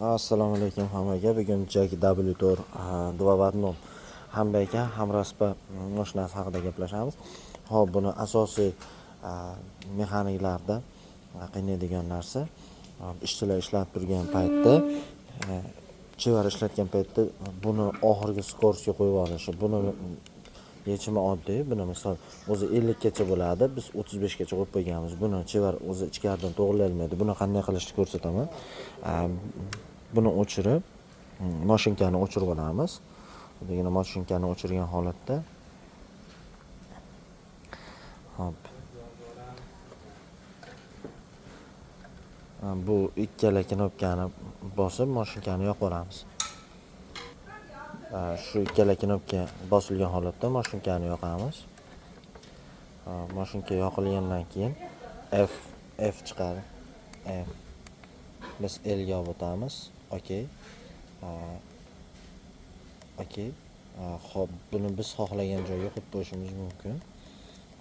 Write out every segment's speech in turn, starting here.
Assalomu alaykum hammaga. Bugun JAC W4 2 в одном ham bayka, ham raspa mashinasi haqida gaplashamiz. Xo'p, buni asosiy mexaniklarda qiynaydigan narsa, ishchilar ishlab turgan paytda, chevar ishlatgan paytda buni oxirgi скорость ga qo'yib olishi. Buni yechimi oddiy. Buni, misol, o'zi 50 gacha bo'ladi. Biz 35 gacha qo'yib qo'yganmiz. Buni chevar o'zi ichkaridan to'g'rilay olmaydi. Buni qanday qilishni ko'rsataman. Buni o'chirib, mashinkani o'chirib olamiz. Degani mashinkani o'chirgan holatda. Hop. Bu ikkala knopkani bosib, mashinkani yoqib yuboramiz. Shu ikkala knopka bosilgan holatda mashinkani yoqamiz. Mashinka yoqilgandan keyin F F chiqadi. F. Biz L ga olib o'tamiz. Okey. Okey. Xo'p, buni biz xohlagan joyga qo'yib qo'yishimiz mumkin.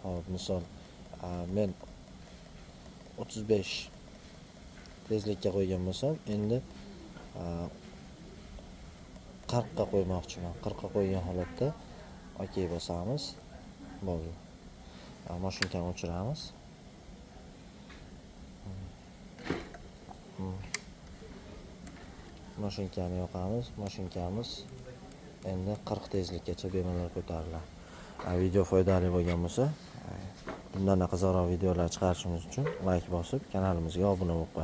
Xo'p, misol, men 35 tezlikka qo'ygan bo'lsam, endi 40 ga qo'ymoqchiman. 40 ga qo'ygan holatda okey bosamiz. Bo'ldi. Mashinkani o'chiramiz. Mashinkani yoqamiz. Mashinkamiz endi 40 tezlikkacha bemalol ko'tariladi. Video foydali bo'lgan bo'lsa, bundan qiziqroq videolar chiqarishimiz uchun layk bosib, kanalimizga obuna bo'lib qo'ying.